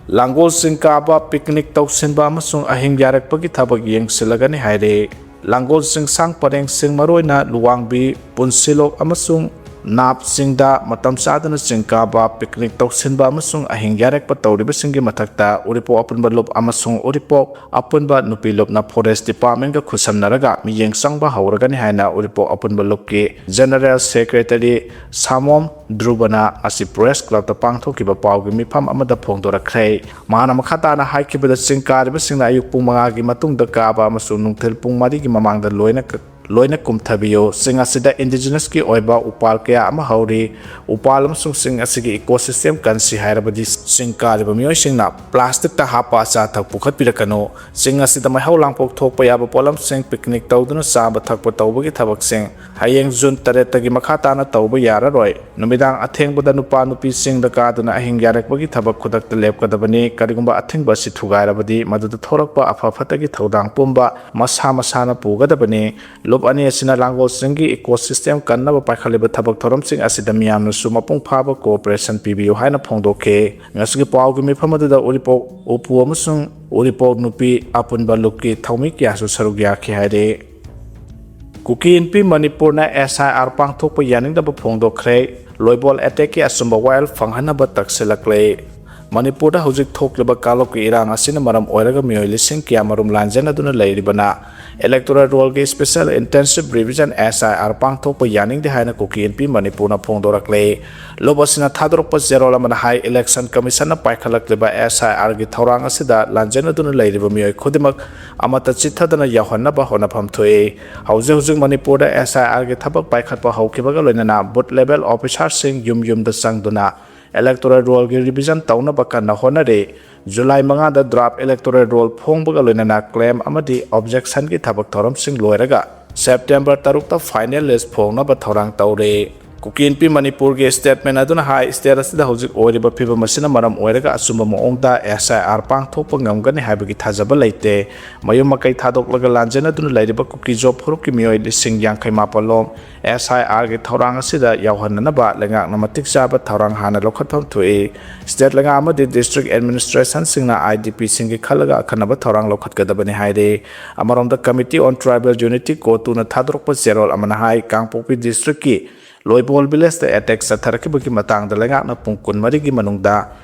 ꯂꯥꯡꯒꯣꯜ ꯆꯤꯡ ꯀꯥꯕ, ꯄꯤꯛꯅꯤꯛ ꯇꯧꯁꯤꯟꯕ ꯑꯃꯁꯨꯡ ꯑꯍꯤꯡ ꯌꯥꯔꯛꯄꯒꯤ ꯊꯕꯛ ꯌꯦꯡꯁꯤꯜꯂꯒꯅꯤ ꯍꯥꯏꯔꯤ꯫ ꯂꯥꯡꯒꯣꯜ ꯆꯤꯡꯁꯥꯡ ꯄꯔꯦꯡꯁꯤꯡ, ꯃꯔꯨꯑꯣꯏꯅ ꯂꯨꯋꯥꯡꯕꯤ, ꯄꯨꯟꯁꯤꯂꯣꯛ ꯑꯃꯁꯨꯡ ꯅꯥꯞ ꯆꯤꯡꯗ ꯃꯇꯝ ꯆꯥꯗꯅ ꯆꯤꯡ ꯀꯥꯕ, ꯄꯤꯛꯅꯤꯛ ꯇꯧꯁꯤꯟꯕ ꯑꯃꯁꯨꯡ ꯑꯍꯤꯡ ꯌꯥꯔꯛꯄ ꯇꯧꯔꯤꯕꯁꯤꯡꯒꯤ ꯃꯊꯛꯇ ꯎꯔꯤꯄꯣꯛ ꯑꯄꯨꯟꯕ ꯂꯨꯞ ꯑꯃꯁꯨꯡ ꯎꯔꯤꯄꯣꯛ ꯑꯄꯨꯟꯕ ꯅꯨꯄꯤ ꯂꯨꯞꯅ ꯐꯣꯔꯦꯁ ꯗꯤꯄꯥꯔꯠꯃꯦꯟꯒ ꯈꯨꯠꯁꯝꯅꯔꯒ ꯃꯤꯠꯌꯦꯡ ꯆꯪꯕ ꯍꯧꯔꯒꯅꯤ ꯍꯥꯏꯅ ꯎꯔꯤꯄꯣꯛ ꯑꯄꯨꯟꯕ ꯂꯨꯞꯀꯤ ꯖꯦꯅꯔꯦꯜ ꯁꯦꯀ꯭ꯔꯦꯇꯔꯤ ꯁꯥꯃꯣꯝ ꯙ꯭ꯔꯨꯕꯅ ꯉꯁꯤ ꯄ꯭ꯔꯦꯁ ꯀ꯭ꯂꯕꯇ ꯄꯥꯡꯊꯣꯛꯈꯤꯕ ꯄꯥꯎꯒꯤ ꯃꯤꯐꯝ ꯑꯃꯗ ꯐꯣꯡꯗꯣꯔꯛꯈ꯭ꯔꯦ꯫ ꯃꯍꯥꯛꯅ ꯃꯈꯥ ꯇꯥꯅ ꯍꯥꯏꯈꯤꯕꯗ, ꯆꯤꯡ ꯀꯥꯔꯤꯕꯁꯤꯡꯅ ꯑꯌꯨꯛ ꯄꯨꯡ ꯃꯉꯥꯒꯤ ꯃꯇꯨꯡꯗ ꯀꯥꯕ ꯑꯃꯁꯨꯡ ꯅꯨꯡꯊꯤꯜ ꯄꯨꯡ ꯃꯔꯤꯒꯤ ꯃꯃꯥꯡꯗ ꯂꯣꯏꯅ ꯀ-, ꯂꯣꯏꯅ ꯀꯨꯝꯊꯕꯤꯌꯨ꯫ ꯆꯤꯡ ꯑꯁꯤꯗ indigenous ꯀꯤ ꯑꯣꯏꯕ ꯎꯄꯥꯜ ꯀꯌꯥ ꯑꯃ ꯍꯧꯔꯤ꯫ ꯎꯄꯥꯜ ꯑꯃꯁꯨꯡ ꯆꯤꯡ ꯑꯁꯤꯒꯤ ecosystem ꯀꯟꯁꯤ ꯍꯥꯏꯔꯕꯗꯤ ꯆꯤꯡ ꯀꯥꯔꯤꯕ ꯃꯤꯑꯣꯏꯁꯤꯡꯅ plastic ꯇ ꯍꯥꯞꯄ ꯑꯆꯥ ꯑꯊꯛ ꯄꯨꯈꯠꯄꯤꯔꯛꯀꯅꯨ꯫ ꯆꯤꯡ ꯑꯁꯤꯗ ꯃꯩꯍꯧ ꯂꯥꯡꯄꯣꯛ ꯊꯣꯛꯄ ꯌꯥꯕ ꯄꯣꯠꯂꯝꯁꯤꯡ, picnic ꯇꯧꯗꯨꯅ ꯆꯥꯕ ꯊꯛꯄ ꯇꯧꯕꯒꯤ ꯊꯕꯛꯁꯤꯡ ꯍꯌꯦꯡ June ꯇꯔꯦꯠꯇꯒꯤ ꯃꯈꯥ ꯇꯥꯅ ꯇꯧꯕ ꯌꯥꯔꯔꯣꯏ꯫ ꯅꯨꯃꯤꯗꯥꯡ ꯑꯊꯦꯡꯕꯗ ꯅꯨꯄꯥ ꯅꯨꯄꯤꯁꯤꯡꯗ ꯀꯥꯗꯨꯅ ꯑꯍꯤꯡ ꯌꯥꯔꯦꯛꯄꯒꯤ ꯊꯕꯛ ꯈꯨꯗꯛꯇ ꯂꯦꯞꯀꯗꯕꯅꯤ꯫ ꯀꯔꯤꯒꯨꯝꯕ ꯑꯊꯤꯡꯕ ꯑꯁꯤ ꯊꯨꯒꯥꯏꯔꯕꯗꯤ ꯃꯗꯨꯗ ꯊꯣꯛꯂꯛꯄ ꯑꯐ ꯐꯠꯇꯒꯤ ꯊꯧꯗꯥꯡ ꯄꯨꯝꯕ ꯃꯁꯥ ꯃꯁꯥꯅ ꯄꯨꯒꯗꯕꯅꯤ꯫ ꯂꯨꯞ ꯑꯅꯤ ꯑꯁꯤꯅ ꯂꯥꯡꯒꯣꯜꯁꯤꯡꯒꯤ ecosystem ꯀꯟꯅꯕ ꯄꯥꯏꯈꯠꯂꯤꯕ ꯊꯕꯛ ꯊꯧꯔꯝꯁꯤꯡ ꯑꯁꯤꯗ ꯃꯤꯌꯥꯝꯅꯁꯨ ꯃꯄꯨꯡ ꯐꯥꯕ cooperation ꯄꯤꯕꯤꯌꯨ ꯍꯥꯏꯅ ꯐꯣꯡꯗꯣꯛꯈꯤ꯫ ꯉꯁꯤꯒꯤ ꯄꯥꯎꯒꯤ ꯃꯤꯐꯝ ꯑꯗꯨꯗ ꯎꯔꯤꯄꯣꯛ ꯎꯄꯨ ꯑꯃꯁꯨꯡ ꯎꯔꯤꯄꯣꯛ ꯅꯨꯄꯤ ꯑꯄꯨꯟꯕ ꯂꯨꯞꯀꯤ ꯊꯧꯃꯤ ꯀꯌꯥꯁꯨ ꯁꯔꯨꯛ ꯌꯥꯈꯤ ꯍꯥꯏꯔꯤ꯫ ꯀꯨꯀꯤ ꯏꯟꯄꯤ ꯃꯅꯤꯄꯨꯔꯅ S I R ꯄꯥꯡꯊꯣꯛꯄ ꯌꯥꯅꯤꯡꯗꯕ ꯐꯣꯡꯗꯣꯛꯈ꯭ꯔꯦ꯫ ꯂꯣꯏꯕꯣꯜ attack ꯀꯤ ꯑꯆꯨꯝꯕ ꯋꯥꯌꯦꯜ ꯐꯪꯍꯟꯅꯕ ꯇꯛꯁꯤꯜꯂꯛꯂꯦ꯫ ꯃꯅꯤꯄꯨꯔꯗ ꯍꯧꯖꯤꯛ ꯊꯣꯛꯂꯤꯕ ꯀꯥꯡꯂꯨꯞꯀꯤ ꯏꯔꯥꯡ ꯑꯁꯤꯅ ꯃꯔꯝ ꯑꯣꯏꯔꯒ ꯃꯤꯑꯣꯏ ꯂꯤꯁꯤꯡ ꯀꯌꯥꯃꯔꯨꯝ ꯂꯥꯟꯖꯦꯟꯅꯗꯨꯅ ꯂꯩꯔꯤꯕꯅ electoral roll ꯒꯤ special intensive revision, S I R ꯄꯥꯡꯊꯣꯛꯄ ꯌꯥꯅꯤꯡꯗꯦ ꯍꯥꯏꯅ ꯀꯨꯀꯤ ꯏꯟꯄꯤ ꯃꯅꯤꯄꯨꯔꯅ ꯐꯣꯡꯗꯣꯔꯛꯂꯦ꯫ ꯂꯨꯞ ꯑꯁꯤꯅ ꯊꯥꯗꯣꯔꯛꯄ ꯆꯦꯔꯣꯜ ꯑꯃꯅ ꯍꯥꯏ, election commission ꯅ ꯄꯥꯏꯈꯠꯂꯛꯂꯤꯕ S I R ꯒꯤ ꯊꯧꯔꯥꯡ ꯑꯁꯤꯗ ꯂꯥꯟꯖꯦꯟꯅꯗꯨꯅ ꯂꯩꯔꯤꯕ ꯃꯤꯑꯣꯏ ꯈꯨꯗꯤꯡꯃꯛ ꯑꯃꯠꯇ ꯆꯤꯠꯊꯗꯅ ꯌꯥꯎꯍꯟꯅꯕ ꯍꯣꯠꯅꯐꯝ ꯊꯣꯛꯏ꯫ ꯍꯧꯖꯤꯛ ꯍꯧꯖꯤꯛ ꯃꯅꯤꯄꯨꯔꯗ S I R ꯒꯤ ꯊꯕꯛ ꯄꯥꯏꯈꯠꯄ ꯍꯧꯈꯤꯕꯒ ꯂꯣꯏꯅꯅ booth level officer ꯁꯤꯡ ꯌꯨꯝ ꯌꯨꯝꯗ ꯆꯪꯗꯨꯅ electoral roll ꯒꯤ revision ꯇꯧꯅꯕ ꯀꯟꯅ ꯍꯣꯠꯅꯔꯤ꯫ ꯖꯨꯂꯥꯏ ꯃꯉꯥꯗ draft electoral roll ꯐꯣꯡꯕꯒ ꯂꯣꯏꯅꯅ claim ꯑꯃꯗꯤ objection ꯒꯤ ꯊꯕꯛ ꯊꯧꯔꯝꯁꯤꯡ ꯂꯣꯏꯔꯒ September ꯇꯔꯨꯛꯇ final list ꯐꯣꯡꯅꯕ ꯊꯧꯔꯥꯡ ꯇꯧꯔꯤ꯫ ꯀꯨꯀꯤ ꯏꯟꯄꯤ ꯃꯅꯤꯄꯨꯔꯒꯤ statement ꯑꯗꯨꯅ ꯍꯥꯏ, state ꯑꯁꯤꯗ ꯍꯧꯖꯤꯛ ꯑꯣꯏꯔꯤꯕ ꯐꯤꯕꯝ ꯑꯁꯤꯅ ꯃꯔꯝ ꯑꯣꯏꯔꯒ ꯑꯆꯨꯝꯕ ꯃꯑꯣꯡꯗ S I R ꯄꯥꯡꯊꯣꯛꯄ ꯉꯝꯒꯅꯤ ꯍꯥꯏꯕꯒꯤ ꯊꯥꯖꯕ ꯂꯩꯇꯦ꯫ ꯃꯌꯨꯝ ꯃꯀꯩ ꯊꯥꯗꯣꯛꯂꯒ ꯂꯥꯟꯖꯦꯟꯅꯗꯨꯅ ꯂꯩꯔꯤꯕ ꯀꯨꯀꯤ ꯖꯣ ꯐꯨꯔꯨꯞꯀꯤ ꯃꯤꯑꯣꯏ ꯂꯤꯁꯤꯡ ꯌꯥꯡꯈꯩ ꯃꯥꯄꯜ ꯂꯣꯝ S I R ꯒꯤ ꯊꯧꯔꯥꯡ ꯑꯁꯤꯗ ꯌꯥꯎꯍꯟꯅꯅꯕ ꯂꯩꯉꯥꯛꯅ ꯃꯇꯤꯛ ꯆꯥꯕ ꯊꯧꯔꯥꯡ ꯍꯥꯟꯅ ꯂꯧꯈꯠꯐꯝ ꯊꯣꯛꯏ꯫ State ꯂꯩꯉꯥꯛ ꯑꯃꯗꯤ district administration ꯁꯤꯡꯅ I D P ꯁꯤꯡꯒꯤ ꯈꯜꯂꯒ ꯑꯈꯟꯅꯕ ꯊꯧꯔꯥꯡ ꯂꯧꯈꯠꯀꯗꯕꯅꯤ ꯍꯥꯏꯔꯤ꯫ ꯑꯃꯔꯣꯝꯗ Committee on Tribal Unity, COTU ꯅ ꯊꯥꯗꯣꯔꯛꯄ ꯆꯦꯔꯣꯜ ꯑꯃꯅ ꯍꯥꯏ, ꯀꯥꯡꯄꯣꯛꯄꯤ district ꯀꯤ ꯂꯣꯏꯕꯣꯜ village ꯇ attack ꯆꯠꯊꯔꯛꯈꯤꯕꯒꯤ ꯃꯇꯥꯡꯗ ꯂꯩꯉꯥꯛꯅ ꯄꯨꯡ ꯀꯨꯟꯃꯔꯤꯒꯤ ꯃꯅꯨꯡꯗ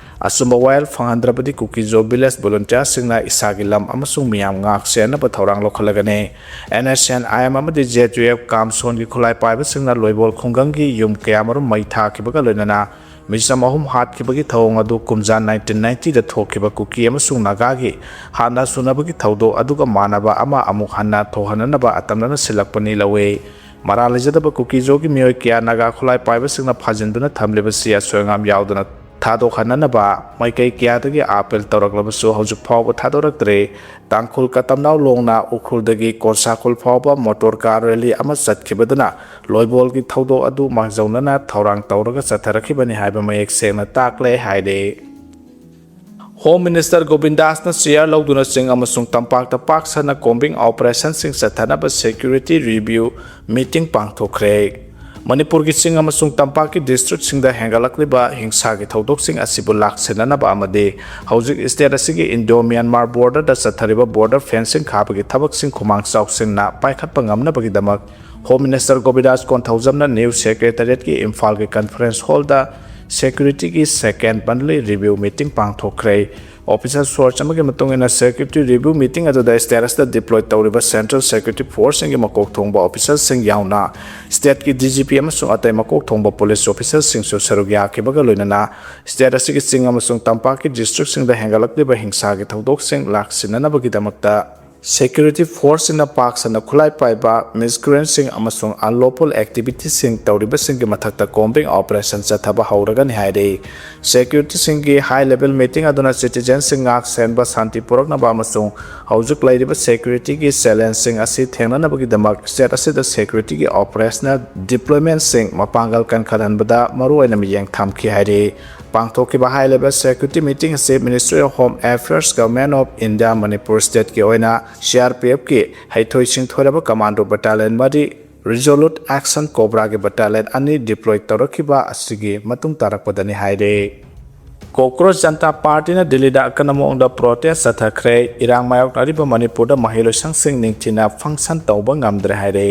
ꯑꯆꯨꯝꯕ ꯋꯥꯌꯦꯜ ꯐꯪꯍꯟꯗ꯭ꯔꯕꯗꯤ ꯀꯨꯀꯤ ꯖꯣ village volunteer ꯁꯤꯡꯅ ꯏꯁꯥꯒꯤ ꯂꯝ ꯑꯃꯁꯨꯡ ꯃꯤꯌꯥꯝ ꯉꯥꯛ ꯁꯦꯟꯅꯕ ꯊꯧꯔꯥꯡ ꯂꯧꯈꯠꯂꯒꯅꯤ꯫ N S C N I M ꯑꯃꯗꯤ Z U F ꯀꯥꯝꯁꯣꯟꯒꯤ ꯈꯨꯠꯂꯥꯏ ꯄꯥꯏꯕꯁꯤꯡꯅ ꯂꯣꯏꯕꯣꯜ ꯈꯨꯡꯒꯪꯒꯤ ꯌꯨꯝ ꯀꯌꯥꯃꯔꯨꯝ ꯃꯩ ꯊꯥꯈꯤꯕꯒ ꯂꯣꯏꯅꯅ ꯃꯤꯆꯝ ꯑꯍꯨꯝ ꯍꯥꯠꯈꯤꯕꯒꯤ ꯊꯧꯑꯣꯡ ꯑꯗꯨ ꯀꯨꯝꯖꯥ ꯅꯥꯏꯟꯇꯤꯟ ꯅꯥꯏꯟꯇꯤꯗ ꯊꯣꯛꯈꯤꯕ ꯀꯨꯀꯤ ꯑꯃꯁꯨꯡ ꯅꯥꯒꯥꯒꯤ ꯍꯥꯠꯅ ꯁꯨꯅꯕꯒꯤ ꯊꯧꯗꯣꯛ ꯑꯗꯨꯒ ꯃꯥꯟꯅꯕ ꯑꯃ ꯑꯃꯨꯛ ꯍꯟꯅ ꯊꯣꯛꯍꯟꯅꯅꯕ ꯑꯇꯝꯅꯅ ꯁꯤꯜꯂꯛꯄꯅꯤ ꯂꯧꯏ꯫ ꯃꯔꯥꯜ ꯂꯩꯖꯗꯕ ꯀꯨꯀꯤꯖꯣꯒꯤ ꯃꯤꯑꯣꯏ ꯀꯌꯥ ꯅꯥꯒꯥ ꯈꯨꯠꯂꯥꯏ ꯄꯥꯏꯕꯁꯤꯡꯅ ꯐꯥꯖꯤꯟꯗꯨꯅ ꯊꯝꯂꯤꯕꯁꯤ ꯑꯁꯣꯏ ꯑꯉꯥꯝ ꯌꯥꯎꯗꯅ ꯊꯥꯗꯣꯛꯍꯟꯅꯅꯕ ꯃꯥꯏꯀꯩ ꯀꯌꯥꯗꯒꯤ ꯑꯥꯄꯤꯜ ꯇꯧꯔꯛꯂꯕꯁꯨ ꯍꯧꯖꯤꯛ ꯐꯥꯎꯕ ꯊꯥꯗꯣꯔꯛꯇ꯭ꯔꯦ꯫ ꯇꯥꯡꯈꯨꯜ ꯀꯇꯝꯅꯥꯎ ꯂꯣꯡꯅ ꯎꯈ꯭ꯔꯨꯜꯗꯒꯤ ꯀꯣꯟꯁꯥꯈꯨꯜ ꯐꯥꯎꯕ ꯃꯣꯇꯣꯔ ꯀꯥꯔ ꯔꯦꯂꯤ ꯑꯃ ꯆꯠꯈꯤꯕꯗꯨꯅ ꯂꯣꯏꯕꯣꯜꯒꯤ ꯊꯧꯗꯣꯛ ꯑꯗꯨ ꯃꯥꯡꯖꯧꯅꯅ ꯊꯧꯔꯥꯡ ꯇꯧꯔꯒ ꯆꯠꯊꯔꯛꯈꯤꯕꯅꯤ ꯍꯥꯏꯕ ꯃꯌꯦꯛ ꯁꯦꯡꯅ ꯇꯥꯛꯂꯦ ꯍꯥꯏꯔꯤ꯫ ꯍꯣꯝ ꯃꯤꯅꯤꯁꯇꯔ ꯒꯣꯕꯤꯟꯗꯥꯁꯅ ꯆꯤꯌꯥꯔ ꯂꯧꯗꯨꯅ ꯆꯤꯡ ꯑꯃꯁꯨꯡ ꯇꯝꯄꯥꯛꯇ ꯄꯥꯛ ꯁꯟꯅ ꯀꯣꯝꯕꯤꯡ ꯑꯣꯄꯔꯦꯁꯟꯁꯤꯡ ꯆꯠꯊꯅꯕ ꯁꯦꯀ꯭ꯌꯨꯔꯤꯇꯤ ꯔꯤꯚꯤꯌꯨ ꯃꯤꯇꯤꯡ ꯄꯥꯡꯊꯣꯛꯈ꯭ꯔꯦ꯫ ꯃꯅꯤꯄꯨꯔꯒꯤ ꯆꯤꯡ ꯑꯃꯁꯨꯡ ꯇꯝꯄꯥꯛꯀꯤ ꯗꯤꯁꯇ꯭ꯔꯤꯛꯁꯤꯡꯗ ꯍꯦꯟꯒꯠꯂꯛꯂꯤꯕ ꯍꯤꯡꯁꯥꯒꯤ ꯊꯧꯗꯣꯛꯁꯤꯡ ꯑꯁꯤꯕꯨ ꯂꯥꯛꯁꯤꯟꯅꯅꯕ ꯑꯃꯗꯤ ꯍꯧꯖꯤꯛ ꯁ꯭ꯇꯦꯠ ꯑꯁꯤꯒꯤ ꯏꯟꯗꯣ ꯃ꯭ꯌꯥꯟꯃꯥꯔ ꯕꯣꯔꯗꯔꯗ ꯆꯠꯊꯔꯤꯕ ꯕꯣꯔꯗꯔ ꯐꯦꯟꯁꯤꯡ ꯈꯥꯕꯒꯤ ꯊꯕꯛꯁꯤꯡ ꯈꯨꯃꯥꯡ ꯆꯥꯎꯁꯤꯟꯅ ꯄꯥꯏꯈꯠꯄ ꯉꯝꯅꯕꯒꯤꯗꯃꯛ ꯍꯣꯝ ꯃꯤꯅꯤꯁꯇꯔ ꯒꯣꯕꯤꯟꯗꯥꯁ ꯀꯣꯟꯊꯧꯖꯝꯅ ꯅ꯭ꯌꯨ ꯁꯦꯀ꯭ꯔꯦꯇꯔꯤꯌꯦꯠꯀꯤ ꯏꯝꯐꯥꯜꯒꯤ ꯀꯟꯐꯔꯦꯟꯁ ꯍꯣꯜꯗ ꯁꯦꯀ꯭ꯌꯨꯔꯤꯇꯤꯒꯤ ꯁꯦꯀꯦꯟ ꯃꯟꯂꯤ ꯔꯤꯚꯤꯌꯨ ꯃꯤꯇꯤꯡ ꯄꯥꯡꯊꯣꯛꯈ꯭ꯔꯦ꯫ ꯑꯣꯐꯤꯁꯤꯌꯦꯜ ꯁꯣꯔꯁ ꯑꯃꯒꯤ ꯃꯇꯨꯡ ꯏꯟꯅ, ꯁꯦꯀ꯭ꯌꯨꯔꯤꯇꯤ ꯔꯤꯚꯤꯌꯨ ꯃꯤꯇꯤꯡ ꯑꯗꯨꯗ ꯁ꯭ꯇꯦꯠ ꯑꯁꯤꯗ ꯗꯤꯄ꯭ꯂꯣꯏ ꯇꯧꯔꯤꯕ ꯁꯦꯟꯇ꯭ꯔꯦꯜ ꯁꯦꯀ꯭ꯌꯨꯔꯤꯇꯤ ꯐꯣꯔꯁꯁꯤꯡꯒꯤ ꯃꯀꯣꯛ ꯊꯣꯡꯕ ꯑꯣꯐꯤꯁꯔꯁꯤꯡ ꯌꯥꯎꯅ ꯁ꯭ꯇꯦꯠꯀꯤ ꯗꯤ ꯖꯤ ꯄꯤ ꯑꯃꯁꯨꯡ ꯑꯇꯩ ꯃꯀꯣꯛ ꯊꯣꯡꯕ ꯄꯨꯂꯤꯁ ꯑꯣꯐꯤꯁꯔꯁꯤꯡꯁꯨ ꯁꯔꯨꯛ ꯌꯥꯈꯤꯕꯒ ꯂꯣꯏꯅꯅ ꯁ꯭ꯇꯦꯠ ꯑꯁꯤꯒꯤ ꯆꯤꯡ ꯑꯃꯁꯨꯡ ꯇꯝꯄꯥꯛꯀꯤ ꯗꯤꯁꯇ꯭ꯔꯤꯛꯁꯤꯡꯗ ꯍꯦꯟꯒꯠꯂꯛꯂꯤꯕ ꯍꯤꯡꯁꯥꯒꯤ ꯊꯧꯗꯣꯛꯁꯤꯡ ꯂꯥꯛꯁꯤꯟꯅꯅꯕꯒꯤꯗꯃꯛꯇ ꯁꯦꯀ꯭ꯌꯨꯔꯤꯇꯤ ꯐꯣꯔꯁꯁꯤꯡꯅ ꯄꯥꯛ ꯁꯟꯅ ꯈꯨꯠꯂꯥꯏ ꯄꯥꯏꯕ ꯃꯤꯁꯀ꯭ꯔꯦꯟꯁꯤꯡ ꯑꯃꯁꯨꯡ ꯑꯟꯂꯣꯐꯨꯜ ꯑꯦꯛꯇꯤꯚꯤꯇꯤꯁꯤꯡ ꯇꯧꯔꯤꯕꯁꯤꯡꯒꯤ ꯃꯊꯛꯇ ꯀꯣꯝꯕꯤꯡ ꯑꯣꯄꯔꯦꯁꯟ ꯆꯠꯊꯕ ꯍꯧꯔꯒꯅꯤ ꯍꯥꯏꯔꯤ꯫ ꯁꯦꯀ꯭ꯌꯨꯔꯤꯇꯤꯁꯤꯡꯒꯤ ꯍꯥꯏ ꯂꯦꯚꯦꯜ ꯃꯤꯇꯤꯡ ꯑꯗꯨꯅ ꯁꯤꯇꯤꯖꯦꯟꯁꯤꯡ ꯉꯥꯛ ꯁꯦꯟꯕ, ꯁꯥꯟꯇꯤ ꯄꯨꯔꯛꯅꯕ ꯑꯃꯁꯨꯡ ꯍꯧꯖꯤꯛ ꯂꯩꯔꯤꯕ ꯁꯦꯀ꯭ꯌꯨꯔꯤꯇꯤꯒꯤ ꯆꯦꯂꯦꯟꯖꯁꯤꯡ ꯑꯁꯤ ꯊꯦꯡꯅꯅꯕꯒꯤꯗꯃꯛ ꯁ꯭ꯇꯦꯠ ꯑꯁꯤꯗ ꯁꯦꯀ꯭ꯌꯨꯔꯤꯇꯤꯒꯤ ꯑꯣꯄꯔꯦꯁꯅꯦꯜ ꯗꯤꯄ꯭ꯂꯣꯏꯃꯦꯟꯁꯤꯡ ꯃꯄꯥꯡꯒꯜ ꯀꯟꯈꯠꯍꯟꯕꯗ ꯃꯔꯨꯑꯣꯏꯅ ꯃꯤꯠꯌꯦꯡ ꯊꯝꯈꯤ ꯍꯥꯏꯔꯤ꯫ ꯄꯥꯡꯊꯣꯛꯈꯤꯕ ꯍꯥꯏ ꯂꯦꯚꯦꯜ ꯁꯦꯀ꯭ꯌꯨꯔꯤꯇꯤ ꯃꯤꯇꯤꯡ ꯑꯁꯤ Ministry of Home Affairs, Government of India, Manipur ꯁ꯭ꯇꯦꯠꯀꯤ ꯑꯣꯏꯅ ꯁꯤ ꯑꯥꯔ ꯄꯤ ꯑꯦꯐꯀꯤ ꯍꯩꯊꯣꯏ ꯁꯤꯡꯊꯣꯏꯔꯕ ꯀꯃꯥꯟꯗꯣ ꯕꯠꯇꯥꯂꯤꯌꯟ ꯃꯔꯤ, ꯔꯤꯖꯣꯂꯨꯠ ꯑꯦꯛꯁꯟ ꯀꯣꯕ꯭ꯔꯥꯒꯤ ꯕꯠꯇꯥꯂꯤꯌꯟ ꯑꯅꯤ ꯗꯤꯄ꯭ꯂꯣꯏ ꯇꯧꯔꯛꯈꯤꯕ ꯑꯁꯤꯒꯤ ꯃꯇꯨꯡ ꯇꯥꯔꯛꯄꯗꯅꯤ ꯍꯥꯏꯔꯦ꯫ ꯀꯣꯀ꯭ꯔꯣꯆ ꯖꯟꯇꯥ ꯄꯥꯔꯇꯤꯅ ꯗꯤꯜꯂꯤꯗ ꯑꯀꯟꯕ ꯃꯑꯣꯡꯗ ꯄ꯭ꯔꯣꯇꯦꯁ ꯆꯠꯊꯈ꯭ꯔꯦ꯫ ꯏꯔꯥꯡ ꯃꯥꯌꯣꯛꯅꯔꯤꯕ ꯃꯅꯤꯄꯨꯔꯗ ꯃꯍꯩꯂꯣꯏꯁꯪꯁꯤꯡ ꯅꯤꯡꯊꯤꯅ ꯐꯪꯁꯟ ꯇꯧꯕ ꯉꯝꯗ꯭ꯔꯦ ꯍꯥꯏꯔꯦ꯫